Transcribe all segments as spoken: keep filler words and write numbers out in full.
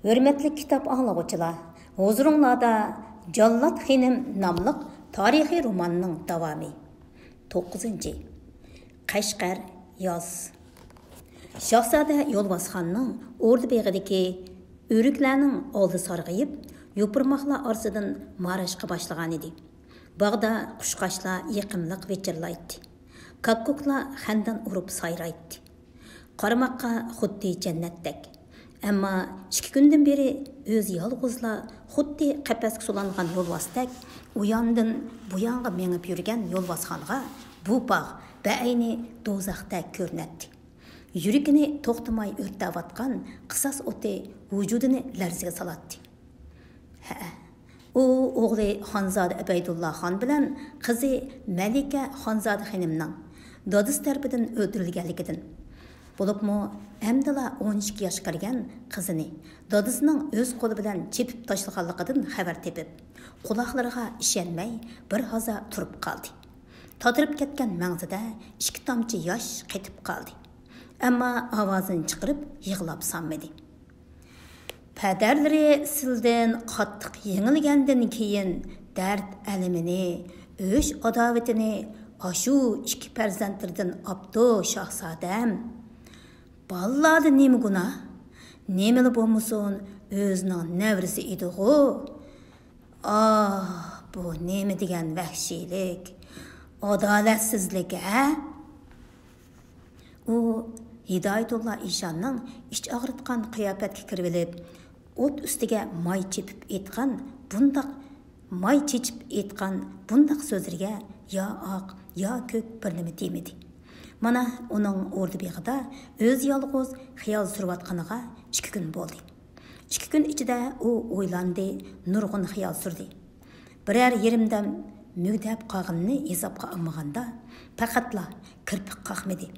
ھۆرمەتلىك كىتاب ئاڭلىغۇچىلار، ھۇزۇرۇڭلاردا جاللات خېنىم ناملىق تارىخىي روماننىڭ داۋامى. توققۇزىنچى. قەشقەر ياز. شاھزادە يولۋاسخاننىڭ ئوردا بېغىدىكى ئۆرۈكلەرنىڭ ئالدى سارغىيىپ، يوپۇرماقلار ئارىسىدىن مارايىشقا باشلىغانىدى. باغدا قۇشقاچلار يېقىملىق ۋىچىرلايتتى. كاككۇكلار خەندان ئۇرۇپ سايرايتتى. قارىماققا خۇددى جەننەتتەك. ئەمما ئىككى كۈندىن بېرى ئۆزى يالغۇزلا خۇددى قەپەسكە سولانغان يولۋاستەك ئۇياندىن بۇيانغا مېڭىپ يۈرگەن يولۋاسخانغا بۇ باغ بەئەينى دوزاختەك كۆرۈنەتتى. يۈرىكىنى توختىماي ئۆرتەۋاتقان قىساس ئوتى ۋۇجۇدىنى لەرزىگە سالاتتى. ھەئە، ئۇ ئوغلى خانزادە ئەبەيدۇللا خان بىلەن قىزى مەلىكە خانزادە خېنىمنىڭ دادىسى تەرىپىدىن ئۆلتۈرۈلگەنلىكىدىن، بولۇپمۇ ئەمدىلا ئون ئىككى ياشقا كىرگەن قىزىنى دادىسىنىڭ ئۆز قولى بىلەن چېپىپ تاشلىغانلىقىدىن خەۋەر تېپىپ، قۇلاقلىرىغا ئىشەنمەي بىر ھازا تۇرۇپ قالدى. تاتىرىپ كەتكەن مەڭزىدە ئىككى تامچە ياش قېتىپ قالدى. ئەمما ئاۋازىنى چىقىرىپ يىغلاپ سانمىدى. پەدەرلىرى سىلدىن قاتتىق يېڭىلگەندىن كېيىن دەرد ئەلىمىنى، ئۆچ ئاداۋىتىنى ئاشۇ ئىككى پەرزەنتلىرىدىن ئاپتۇ، شاھزادەم. بالىلاردا نېمە گۇناھ؟ نېمىلا بولمىسۇن، ئۆزىنىڭ نەۋرىسى ئىدىغۇ. ئاھ، بۇ نېمە دېگەن ۋەھشىيلىك، ئادالەتسىزلىك، ھە؟ ئۇ ھىدايەتۇللا ئىشاننىڭ ئىچ ئاغرىتقان قىياپەتكە كىرىۋېلىپ، ئوت ئۈستىگە ماي چېپىپ ئېيتقان بۇنداق، ماي چېچىپ ئېيتقان بۇنداق سۆزلىرىگە يا ئاق، يا كۆك بىر نېمە دېمىدى. مانا، ئۇنىڭ ئوردا بېغىدا ئۆزى يالغۇز خىيال سۈرۈۋاتقىنىغا ئىككى كۈن بولدى. ئىككى كۈن ئىچىدە ئۇ ئويلاندى، نۇرغۇن خىيال سۈردى. بىرەر يېرىم دەم مۈگدەپ قالغىنىنى ھېسابقا ئالمىغاندا، پەقەتلا كىرپىك قاقمىدى.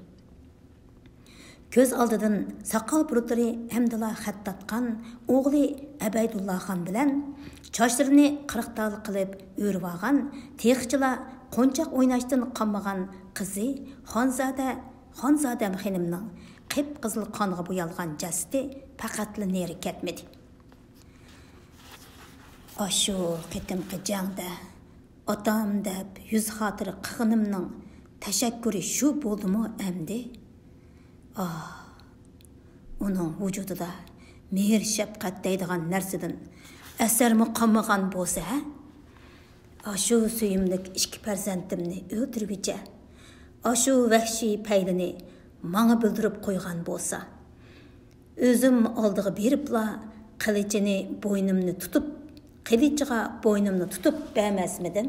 كۆز ئالدىدىن ساقال بۇرۇتلىرى ئەمدىلا خەت تارتقان ئوغلى ئەبەيدۇللا خان بىلەن چاچلىرىنى قىرىق تال قىلىپ ئۆرۈۋالغان، تېخىچىلا قونچاق ئويناشتىن قانمىغان قىزى خانزادە، خانزادەم خېنىمنىڭ قىپقىزىل قانغا بويالغان جەسىتى پەقەتلا نېرى كەتمىدى. ئاشۇ قېتىمقى جەڭدە ئاتام دەپ يۈز خاتىرە قىلغىنىمنىڭ تەشەككۈرى شۇ بولدىمۇ ئەمدى؟ ئاھ، ئۇنىڭ ۋۇجۇدىدا مېھىر-شەپقەت دەيدىغان نەرسىدىن ئەسەرمۇ قالمىغان بولسا ھە؟ ئاشۇ سۆيۈملۈك ئىككى پەرزەنتىمنى ئۆلتۈرگۈچە، ئاشۇ ۋەھشىي پەيلىنى ماڭا بىلدۈرۈپ قويغان بولسا، ئۆزۈم ئالدىغا بېرىپلا قىلىچىنى بوينۇمنى تۇتۇپ، قىلىچىغا بوينۇمنى تۇتۇپ بەرمەسمىدىم؟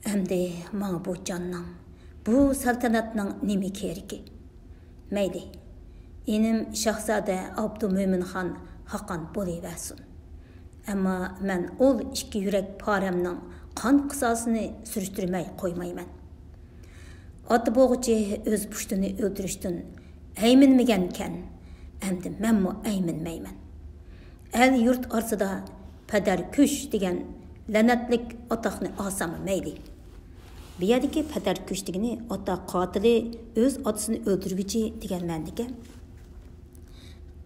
ئەمدى ماڭا بۇ جاننىڭ، بۇ سەلتەنەتنىڭ نېمە كېرىكى؟ مەيلى، ئىنىم شاھزادە ئابدۇمۆمىن خان خاقان بولۇۋەرسۇن. ئەمما مەن ئۇل ئىككى يۈرەك پارەمنىڭ قان قىساسىنى سۈرۈشتۈرمەي قويمايمەن. ئاتا بوغۇچى ئۆز پۇشتىنى ئۆلتۈرۈشتىن ئەيمىنمىگەنكەن، ئەمدى مەنمۇ ئەيمىنمەيمەن. ئەل-يۇرت ئارىسىدا پەدەركۈش دېگەن لەنەتلىك ئاتاقنى ئالساممۇ مەيلى. بۇ يەردىكى پەدەركۈش دېگىنى ئاتا قاتىلى، ئۆز ئاتىسىنى ئۆلتۈرگۈچى دېگەن مەنىدىكەن.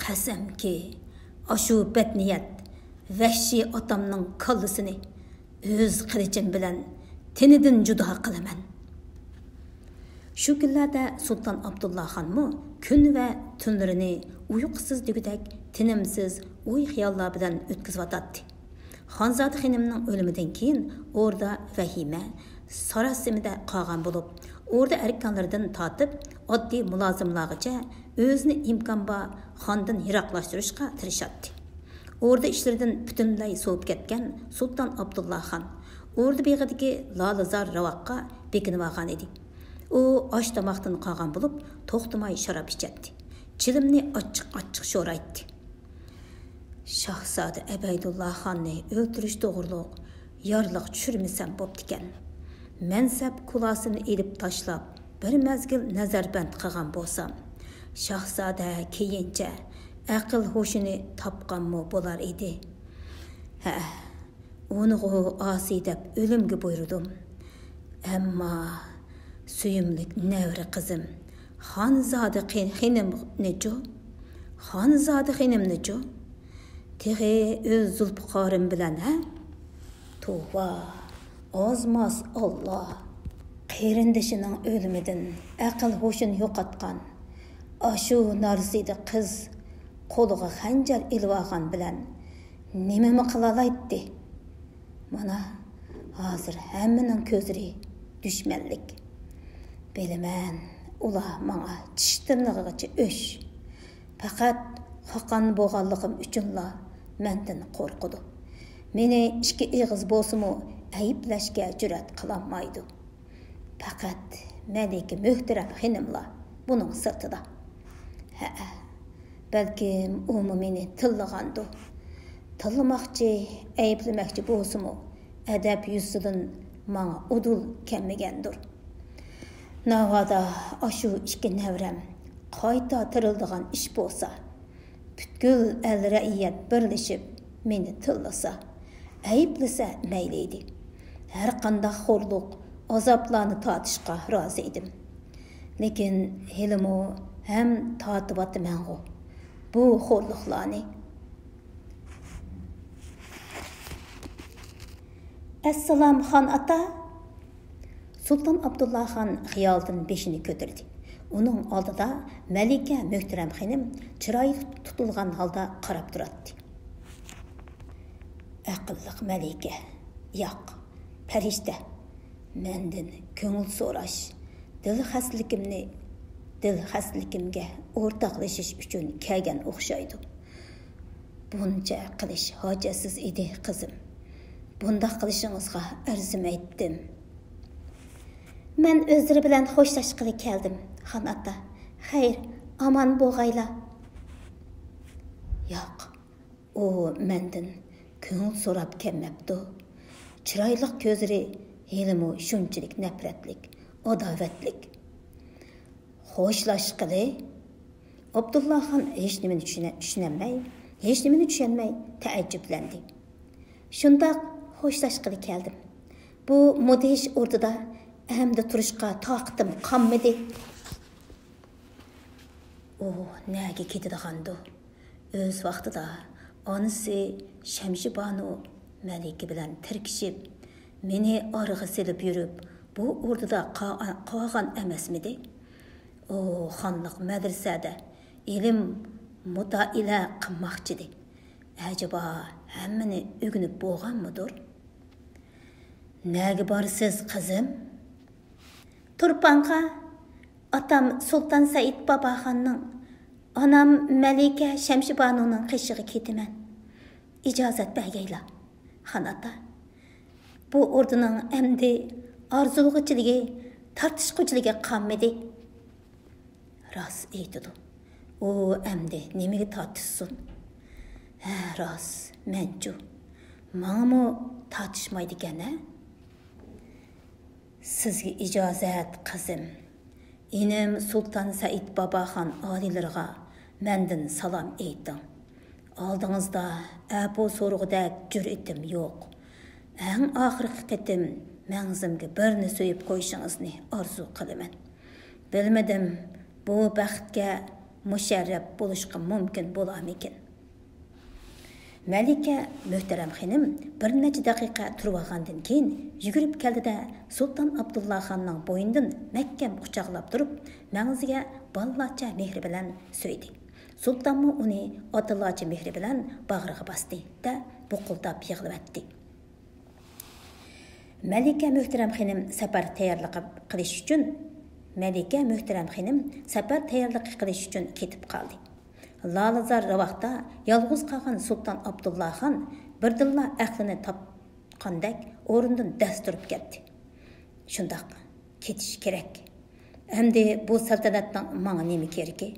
قەسەمكى، ئاشۇ بەتنىيەت، ۋەھشىي ئاتامنىڭ كاللىسىنى ئۆز قىلىچىم بىلەن تېنىدىن جۇدا قىلىمەن. شۇ كۈنلەردە سۇلتان ئابدۇللا خانمۇ كۈن ۋە تۈنلىرىنى ئۇيقۇسىز دېگۈدەك تىنىمسىز ئوي-خىياللار بىلەن ئۆتكۈزۈۋاتاتتى. خانزادە خېنىمنىڭ ئۆلۈمىدىن كېيىن ئوردا ۋەھىمە، ساراسىمىدە قالغان بولۇپ، ئوردا ئەركانلىرىدىن تارتىپ ئاددىي مۇلازىملارغىچە ئۆزىنى ئىمكان بار خاندىن يىراقلاشتۇرۇشقا تىرىشاتتى. ئوردا ئىشلىرىدىن پۈتۈنلەي سوۋۇپ كەتكەن سۇلتان ئابدۇللا خان ئوردا بېغىدىكى لالىزار راۋاققا بېكىنىۋالغان ئىدى. ئۇ ئاش-تاماقتىن قالغان بولۇپ، توختىماي شاراب ئىچەتتى. چىلىمنى ئاچچىق-ئاچچىق شورايتتى. شاھزادە ئەبەيدۇللا خاننى ئۆلتۈرۈش توغرۇلۇق يارلىق چۈشۈرمىسەم بوپتىكەن. مەنسەپ كۇلاسىنى ئېلىپ تاشلاپ، بىر مەزگىل نەزەربەند قىلغان بولسام، شاھزادە كېيىنچە ئەقىل-ھوشىنى تاپقانمۇ بولار ئىدى. ھە، ئۇنىغۇ ئاسىي دەپ ئۆلۈمگە بۇيرۇدۇم. ئەمما سۆيۈملۈك نەۋرە قىزىم خانزادە قى-، خېنىمنىچۇ؟ خانزادە خېنىمنىچۇ؟ تېخى ئۆز زۇلپىقارىم بىلەن، ھە؟ توۋا، ئاز-ماز ئاللا. قېرىندىشىنىڭ ئۆلۈمىدىن ئەقىل-ھوشىنى يوقاتقان ئاشۇ نارسىدە قىز قولىغا خەنجەر ئېلىۋالغان بىلەن نېمىمۇ قىلالايتتى؟ مانا، ھازىر ھەممىنىڭ كۆزلىرى دۈشمەنلىك. بىلىمەن، ئۇلار ماڭا چىش تىرنىقىغىچە ئۆچ. پەقەت خاقان بولغانلىقىم ئۈچۈنلا مەندىن قورقىدۇ. مېنى ئىككى ئېغىز بولسىمۇ ئەيىبلەشكە جۈرئەت قىلالمايدۇ. پەقەت مەلىكە مۆھتەرەم خېنىملا بۇنىڭ سىرتىدا. ھەئە، بەلكىم ئۇمۇ مېنى تىللىغاندۇ. تىللىماقچى، ئەيىبلىمەكچى بولسىمۇ، ئەدەپ يۈزىسىدىن ماڭا ئۇدۇل كەلمىگەندۇر. ناۋادا ئاشۇ ئىككى نەۋرەم قايتا تىرىلىدىغان ئىش بولسا، پۈتكۈل ئەل رەئىيەت بىرلىشىپ مېنى تىللىسا، ئەيىبلىسە مەيلى ئىدى. ھەرقانداق خورلۇق، ئازابلارنى تارتىشقا رازى ئىدىم. لېكىن ھېلىمۇ ھەم تارتىۋاتىمەنغۇ بۇ خورلۇقلارنى. ئەسسالام، خان ئاتا! سۇلتان ئابدۇللا خان خىيالدىن بېشىنى كۆتۈردى. ئۇنىڭ ئالدىدا مەلىكە مۆھتەرەم خېنىم چىرايى تۇتۇلغان ھالدا قاراپ تۇراتتى. ئەقىللىق مەلىكە، ياق، پەرىشتە، مەندىن كۆڭۈل سوراش، دىل خەستىلىكىمنى، دىل خەستىلىكىمگە ئورتاقلىشىش ئۈچۈن كەلگەن ئوخشايدۇ. بۇنچە قىلىش ھاجەتسىز ئىدى، قىزىم. بۇنداق قىلىشىڭىزغا ئەرزىمەيتتىم. مەن ئۆزلىرى بىلەن خوشلاشقىلى كەلدىم، خان ئاتا. خەير، ئامان بولغايلا. ياق، ئۇ مەندىن كۆڭۈل سوراپ كەلمەپتۇ. چىرايلىق كۆزلىرى ھېلىمۇ شۇنچىلىك نەپرەتلىك، ئاداۋەتلىك. خوشلاشقىلى؟ ئابدۇللا خان ھېچنېمىنى چۈشىنە-، چۈشىنەلمەي، ھېچنېمىنى چۈشەنمەي تەئەججۈپلەندى. شۇنداق، خوشلاشقىلى كەلدىم. بۇ مۇدھىش ئوردىدا ئەمدى تۇرۇشقا تاقىتىم قالمىدى. ئۇ نەگە كېتىدىغاندۇ؟ ئۆز ۋاقتىدا ئانىسى شەمشىبانۇ مەلىكە بىلەن تىركىشىپ، مېنى ئارىغا سېلىپ يۈرۈپ، بۇ ئوردىدا قا-، قالغان ئەمەسمىدى؟ ئۇ خانلىق مەدرىسەدە ئىلىم مۇتائىلە قىلماقچىدى. ئەجەبا ھەممىنى ئۆگىنىپ بولغانمىدۇر؟ نەگە بارىسىز، قىزىم؟ تۇرپانغا. ئاتام سۇلتان سەئىد باباخاننىڭ، ئانام مەلىكە شەمشىبانۇنىڭ قېشىغا كېتىمەن. ئىجازەت بەرگەيلا، خان ئاتا. بۇ ئوردىنىڭ ئەمدى ئارزۇلىغۇچىلىكى، تارتىشقۇچىلىكى قالمىدى. راست ئېيتىدۇ. ئۇ ئەمدى نېمىگە تارتىشسۇن؟ ھە، راست، مەنچۇ؟ ماڭىمۇ تارتىشمايدىكەن، ھە؟ سىزگە ئىجازەت، قىزىم. ئىنىم سۇلتان سەئىد باباخان ئالىيلىرىغا مەندىن سالام ئېيتىڭ. ئالدىڭىزدا ئەپۇ سورىغۇدەك جۈرئىتىم يوق. ئەڭ ئاخىرقى قېتىم مەڭزىمگە بىرنى سۆيۈپ قويۇشىڭىزنى ئارزۇ قىلىمەن. بىلمىدىم، بۇ بەختكە مۇشەررەپ بولۇشقا مۇمكىن بولارمىكىن؟ مەلىكە مۆھتەرەم خېنىم بىر نەچچە دەقىقە تۇرۇۋالغاندىن كېيىن يۈگۈرۈپ كەلدى-دە، سۇلتان ئابدۇللا خاننىڭ بوينىدىن مەھكەم قۇچاقلاپ تۇرۇپ، مەڭزىگە بالىلارچە مېھرى بىلەن سۆيدى. سۇلتانمۇ ئۇنى ئاتىلارچە مېھرى بىلەن باغرىغا باستى-دە، بۇقۇلداپ يىغلىۋەتتى. مەلىكە مۆھتەرەم خېنىم سەپەر تەييارلىقى قىلىش ئۈچۈن، مەلىكە مۆھتەرەم خېنىم سەپەر تەييارلىقى قىلىش ئۈچۈن كېتىپ قالدى. لالىزار راۋاقتا يالغۇز قالغان سۇلتان ئابدۇللا خان بىردىنلا ئەقلىنى تاپقاندەك ئورنىدىن دەس تۇرۇپ كەتتى. شۇنداق، كېتىش كېرەك. ئەمدى بۇ سەلتەنەتنىڭ ماڭا نېمە كېرىكى؟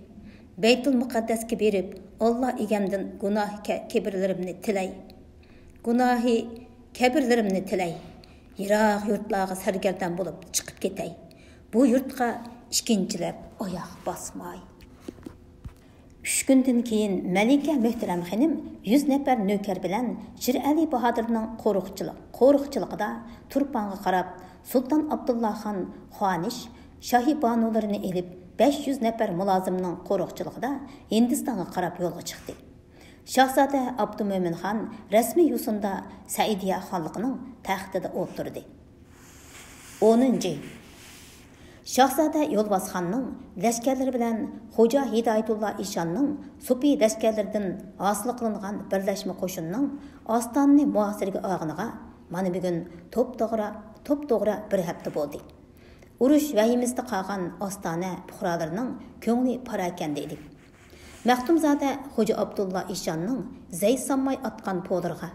بەيتۇل مۇقەددەسكە بېرىپ، ئاللا ئىگەمدىن گۇناھ كە-، كەبىرىلىرىمنى تىلەي. گۇناھى كەبىرىلىرىمنى تىلەي. يىراق يۇرتلارغا سەرگەردان بولۇپ چىقىپ كېتەي. بۇ يۇرتقا ئىككىنچىلەپ ئاياق باسماي. ئۈچ كۈندىن كېيىن مەلىكە مۆھتەرەم خېنىم يۈز نەپەر نۆكەر بىلەن شىرئەلى باھادىرنىڭ قورۇقچىلىق-، قورۇقچىلىقىدا تۇرپانغا قاراپ، سۇلتان ئابدۇللا خان خانىش شاھى بانۇلىرىنى ئېلىپ، بەش يۈز نەپەر مۇلازىمنىڭ قورۇقچىلىقىدا ھىندىستانغا قاراپ يولغا چىقتى. شاھزادە ئابدۇمۆمىن خان رەسمىي يوسۇندا سەئىدىيە خانلىقىنىڭ تەختىدە ئولتۇردى. ئونىنچى، شاھزادە يولۋاس خاننىڭ لەشكەرلىرى بىلەن خوجا ھىدايەتۇللا ئىشاننىڭ سوپى لەشكەرلىرىدىن ھاسىل قىلىنغان بىرلەشمە قوشۇننىڭ ئاستانىنى مۇھاسىرىگە ئالغىنىغا مانا بۈگۈن توپتوغرا، توپتوغرا بىر ھەپتە بولدى. ئۇرۇش ۋەھىمىسىدە قالغان ئاستانە پۇقرالىرىنىڭ كۆڭلى پاراكەندە ئىدى. مەختۇمزادە خوجا ئابدۇللا ئىشاننىڭ زەي سانماي ئاتقان پولىرىغا،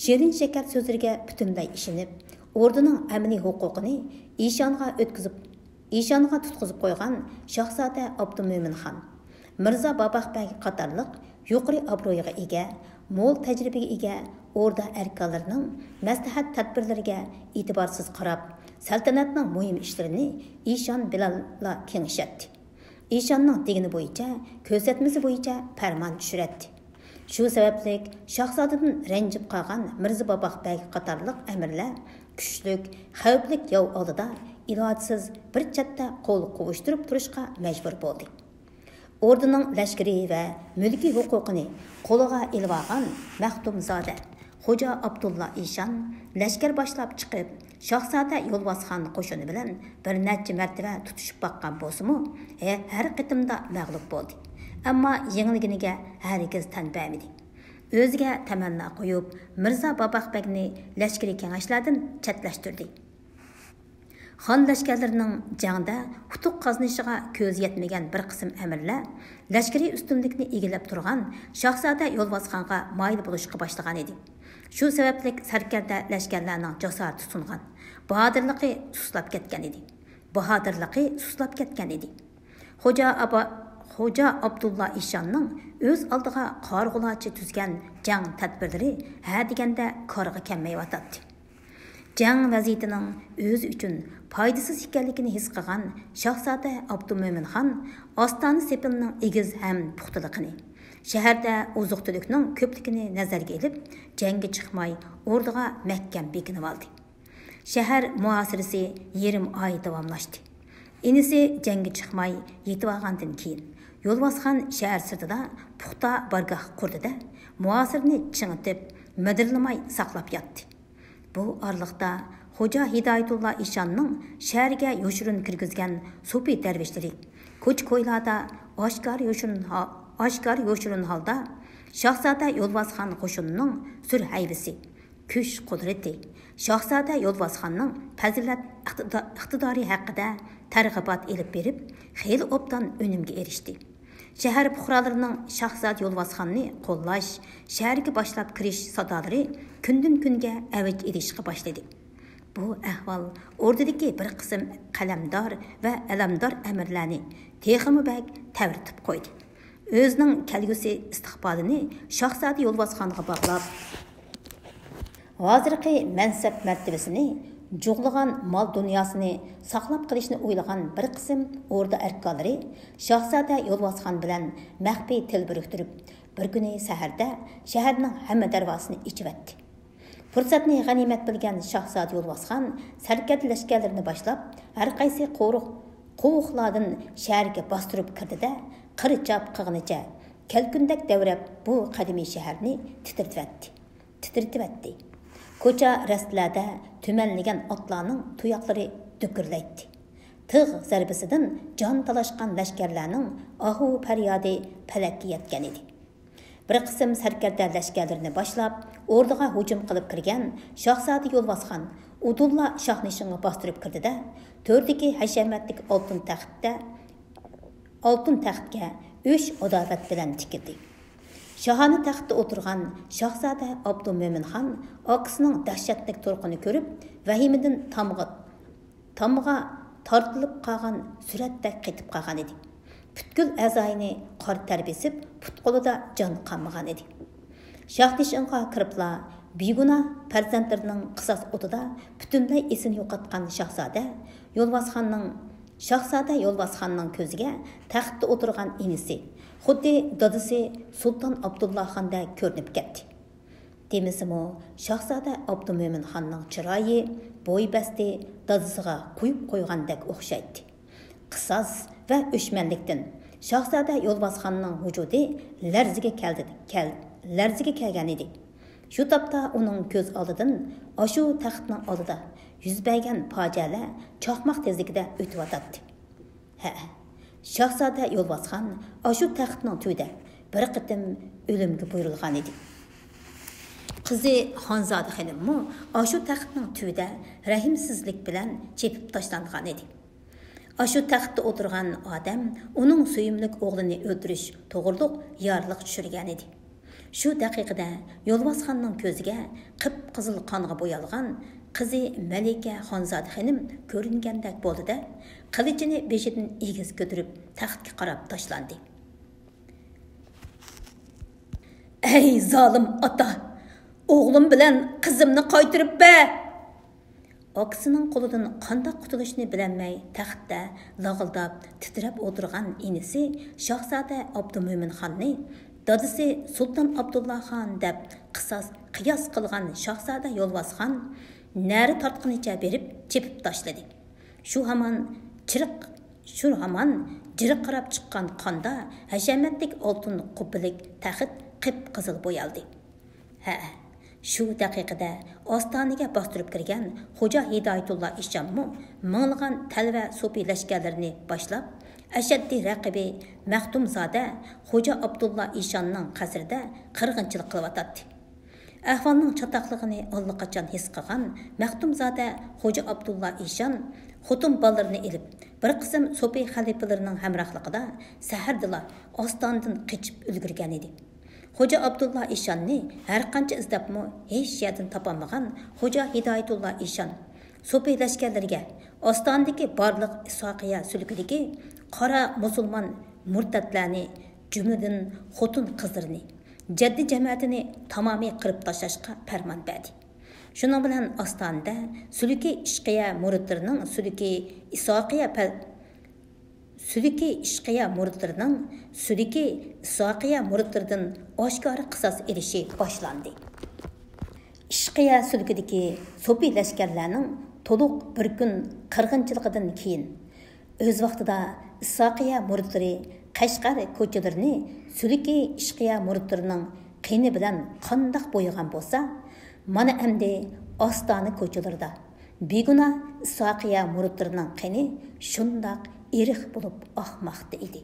شېرىن شەكەر سۆزلىرىگە پۈتۈنلەي ئىشىنىپ، ئوردىنىڭ ئەمەلىي ھوقۇقىنى ئىشانغا ئۆتكۈزۈپ، ئىشانغا تۇتقۇزۇپ قويغان شاھزادە ئابدۇمۆمىن خان، مىرزا باباق بەگ قاتارلىق يۇقىرى ئابرويغا ئىگە، مول تەجرىبىگە ئىگە ئوردا ئەركانلىرىنىڭ مەسلىھەت تەدبىرلىرىگە ئېتىبارسىز قاراپ، سەلتەنەتنىڭ مۇھىم ئىشلىرىنى ئىشان بىلەنلا كېڭىشەتتى. ئىشاننىڭ دېگىنى بويىچە، كۆرسەتمىسى بويىچە پەرمان چۈشۈرەتتى. شۇ سەۋەبلىك شاھزادىدىن رەنجىپ قالغان مىرزا باباق بەگ قاتارلىق ئەمىرلەر كۈچلۈك، خەۋپلىك ياۋ ئالدىدا ئىلاجسىز بىر چەتتە قول قوۋۇشتۇرۇپ تۇرۇشقا مەجبۇر بولدى. ئوردىنىڭ لەشكىرىي ۋە مۈلكىي ھوقۇقىنى قولىغا ئېلىۋالغان مەختۇمزادە خوجا ئابدۇللا ئىشان لەشكەر باشلاپ چىقىپ، شاھزادە يولۋاسخان قوشۇنى بىلەن بىر نەچچە مەرتىۋە تۇتۇشۇپ باققان بولسىمۇ، ھە-، ھەر قېتىمدا مەغلۇپ بولدى. ئەمما يېڭىلگىنىگە ھەرگىز تەن بەرمىدى. ئۆزىگە تەمەننا قويۇپ، مىرزا باباق بەگنى لەشكىرىي كېڭەشلەردىن چەتلەشتۈردى. خان لەشكەرلىرىنىڭ جەڭدە ئۇتۇق قازىنىشىغا كۆزى يەتمىگەن بىر قىسىم ئەمىرلەر لەشكىرىي ئۈستۈنلۈكنى ئىگىلەپ تۇرغان شاھزادە يولۋاسخانغا مايىل بولۇشقا باشلىغان ئىدى. شۇ سەۋەبلىك سەركەردە لەشكەرلەرنىڭ جاسارىتى سۇنغان، باھادىرلىقى سۇسلاپ كەتكەن ئىدى. باھادىرلىقى سۇسلاپ كەتكەن ئىدى. خوجا ئابا-، خوجا ئابدۇللا ئىشاننىڭ ئۆز ئالدىغا قارىغۇلارچە تۈزگەن جەڭ تەدبىرلىرى ھە دېگەندە كارغا كەلمەيۋاتاتتى. جەڭ ۋەزىيىتىنىڭ ئۆزى ئۈچۈن پايدىسىز ئىكەنلىكىنى ھېس قىلغان شاھزادە ئابدۇمۆمىن خان ئاستانە سېپىلىنىڭ ئېگىز ھەم پۇختىلىقىنى، شەھەردە ئوزۇق-تۈلۈكنىڭ كۆپلۈكىنى نەزەرگە ئېلىپ، جەڭگە چىقماي، ئوردىغا مەھكەم بېكىنىۋالدى. شەھەر مۇھاسىرىسى يېرىم ئاي داۋاملاشتى. ئىنىسى جەڭگە چىقماي يېتىۋالغاندىن كېيىن، يولۋاسخان شەھەر سىرتىدا پۇختا بارگاھ قۇردى-دە، مۇھاسىرىنى چىڭىتىپ، مىدىرلىماي ساقلاپ ياتتى. بۇ ئارىلىقتا خوجا ھىدايەتۇللا ئىشاننىڭ شەھەرگە يوشۇرۇن كىرگۈزگەن سوپى دەرۋىشلىرى كوچا-كويلاردا ئاشكارا يوشۇرۇن ھا-، ئاشكارا يوشۇرۇن ھالدا شاھزادە يولۋاسخان قوشۇنىنىڭ سۈر ھەيۋىسى، كۈچ-قۇدرىتى، شاھزادە يولۋاسخاننىڭ پەزىلەت ئىقتىدا-، ئىقتىدارى ھەققىدە تەرغىبات ئېلىپ بېرىپ، خېلى ئوبدان ئۈنۈمگە ئېرىشتى. شەھەر پۇقرالىرىنىڭ شاھزادە يولۋاسخاننى قوللاش، شەھەرگە باشلاپ كىرىش سادالىرى كۈندىن-كۈنگە ئەۋج ئېلىشقا باشلىدى. بۇ ئەھۋال ئوردىدىكى بىر قىسىم قەلەمدار ۋە ئەلەمدار ئەمىرلەرنى تېخىمۇ بەك تەۋرىتىپ قويدى. ئۆزىنىڭ كەلگۈسى ئىستىقبالىنى شاھزادە يولۋاسخانغا باغلاپ، ھازىرقى مەنسەپ مەرتىۋىسىنى، جۇغلىغان مال دۇنياسىنى ساقلاپ قېلىشنى ئويلىغان بىر قىسىم ئوردا ئەركانلىرى شاھزادە يولۋاسخان بىلەن مەخپىي تىل بىرىكتۈرۈپ، بىر كۈنى سەھەردە شەھەرنىڭ ھەممە دەرۋازىسىنى ئېچىۋەتتى. پۇرسەتنى غەنىيمەت بىلگەن شاھزادە يولۋاسخان سەركەردە لەشكەرلىرىنى باشلاپ، ھەرقايسى قورۇق، قوۋۇقلاردىن شەھەرگە باستۇرۇپ كىردى-دە، قىر چاپقىغىنىچە كەلكۈندەك دەۋرەپ، بۇ قەدىمىي شەھەرنى تىترىتىۋەتتى. تىترىتىۋەتتى. كوچا-رەستىلەردە تۈمەنلىگەن ئاتلارنىڭ تۇياقلىرى دۈكۈرلەيتتى. تىغ زەربىسىدىن جان تالاشقان لەشكەرلەرنىڭ ئاھۇ-پەريادى پەلەككە يەتكەن ئىدى. بىر قىسىم سەركەردە لەشكەرلىرىنى باشلاپ، ئوردىغا ھۇجۇم قىلىپ كىرگەن شاھزادە يولۋاسخان ئۇدۇللا شاھنىشىنغا باستۇرۇپ كىردى-دە، تۆردىكى ھەشەمەتلىك ئالتۇن تەختتە، ئالتۇن تەختكە ئۆچ-ئاداۋەت بىلەن تىكىلدى. شاھانە تەختتە ئولتۇرغان شاھزادە ئابدۇمۆمىن خان ئاكىسىنىڭ دەھشەتلىك تۇرقىنى كۆرۈپ، ۋەھىمىدىن تامغا تامغا تارتىلىپ قالغان سۈرەتتەك قېتىپ قالغان ئىدى. پۈتكۈل ئەزايىنى قارا تەر بېسىپ، پۇت-قولىدا جان قالمىغان ئىدى. شاھنىشىنغا كىرىپلا بىگۇناھ پەرزەنتلىرىنىڭ قىساس ئوتىدا پۈتۈنلەي ئېسىنى يوقاتقان شاھزادە يولۋاسخاننىڭ، شاھزادە يولۋاسخاننىڭ كۆزىگە تەختتە ئولتۇرغان ئىنىسى، خۇددى دادىسى سۇلتان ئابدۇللاخاندەك كۆرۈنۈپ كەتتى. دېمىسىمۇ، شاھزادە ئابدۇمۆمىن خاننىڭ چىرايى، بوي-بەستى دادىسىغا قويۇپ قويغاندەك ئوخشايتتى. قىساس، ۋە ئۆچمەنلىكتىن شاھزادە يولۋاسخاننىڭ ۋۇجۇدى لەرزىگە كەلدى، كەل-، لەرزىگە كەلگەن ئىدى. شۇ تاپتا ئۇنىڭ كۆز ئالدىدىن ئاشۇ تەختنىڭ ئالدىدا يۈز بەرگەن پاجىئەلەر چاقماق تېزلىكىدە ئۆتۈۋاتاتتى. ھە، شاھزادە يولۋاسخان ئاشۇ تەختنىڭ تۈۋىدە بىر قېتىم ئۆلۈمگە بۇيرۇلغان ئىدى. قىزى خانزادە خېنىممۇ ئاشۇ تەختنىڭ تۈۋىدە رەھىمسىزلىك بىلەن چېپىپ تاشلانغان ئىدى. ئاشۇ تەختتە ئولتۇرغان ئادەم ئۇنىڭ سۆيۈملۈك ئوغلىنى ئۆلتۈرۈش توغرۇلۇق يارلىق چۈشۈرگەنىدى. شۇ دەقىقىدە يولۋاسخاننىڭ كۆزىگە قىپقىزىل قانغا بويالغان قىزى مەلىكە خانزادە خېنىم كۆرۈنگەندەك بولدى-دە، قىلىچىنى بېشىدىن ئېگىز كۆتۈرۈپ، تەختكە قاراپ تاشلاندى. «ئەي زالىم ئاتا! ئوغلۇم بىلەن قىزىمنى قايتۇرۇپ بەر!» ئاكىسىنىڭ قولىدىن قانداق قۇتۇلۇشنى بىلەلمەي، تەختتە لاغىلداپ، تىترەپ ئولتۇرغان ئىنىسى شاھزادە ئابدۇمۆمىن خاننى دادىسى سۇلتان ئابدۇللا خان دەپ قىساس، قىياس قىلغان شاھزادە يولۋاس خان نەرە تارتقىنىچە بېرىپ چېپىپ تاشلىدى. شۇ ھامان چىرىق، شۇ ھامان جىرقىراپ چىققان قاندا ھەشەمەتلىك ئالتۇن قۇببىلىك تەخت قىپقىزىل بويالدى. ھە، شۇ دەقىقىدە ئاستانىگە باستۇرۇپ كىرگەن خوجا ھىدايەتۇللا ئىشانمۇ مىڭلىغان تەلۋە سوپى لەشكەرلىرىنى باشلاپ، ئەشەددىي رەقىبى مەختۇمزادە خوجا ئابدۇللا ئىشاننىڭ قەسرىدە قىرغىنچىلىق قىلىۋاتاتتى. ئەھۋالنىڭ چاتاقلىقىنى ئاللىقاچان ھېس قىلغان مەختۇمزادە خوجا ئابدۇللا ئىشان خوتۇن بالىلىرىنى ئېلىپ، بىر قىسىم سوپى خەلىپىلىرىنىڭ ھەمراھلىقىدا سەھەردىلا ئاستانىدىن قېچىپ ئۈلگۈرگەن ئىدى. خوجا ئابدۇللا ئىشاننى ھەرقانچە ئىزدەپمۇ ھېچ يەردىن تاپالمىغان خوجا ھىدايەتۇللا ئىشان سوپى لەشكەرلىرىگە ئاستانىدىكى بارلىق ئىسھاقىيە سۈلكىدىكى قارا مۇسۇلمان مۇرتەتلەرنى، جۈملىدىن خوتۇن قىزلىرىنى، جەددى جەمەتىنى تامامىي قىرىپ تاشلاشقا پەرمان بەردى. شۇنىڭ بىلەن ئاستانىدە سۈلۈكى ئىشقىيە مۇرىتلىرىنىڭ سۈلۈكى ئىسھاقىيە پەل-، سۈلۈكى ئىشقىيە مۇرىتلىرىنىڭ سۈلۈكى ئىسھاقىيە مۇرىتلىرىدىن ئاشكارا قىساس ئېلىشى باشلاندى. ئىشقىيە سۈلۈكىدىكى سوپى لەشكەرلەرنىڭ تولۇق بىر كۈن قىرغىنچىلىقىدىن كېيىن، ئۆز ۋاقتىدا ئىسھاقىيە مۇرىتلىرى قەشقەر كوچىلىرىنى سۈلۈكى ئىشقىيە مۇرىتلىرىنىڭ قېنى بىلەن قانداق بويىغان بولسا، مانا ئەمدى ئاستانە كوچىلىرىدا بىگۇناھ ئىسھاقىيە مۇرىتلىرىنىڭ قېنى شۇنداق ئېرىق بولۇپ ئاقماقتا ئىدى.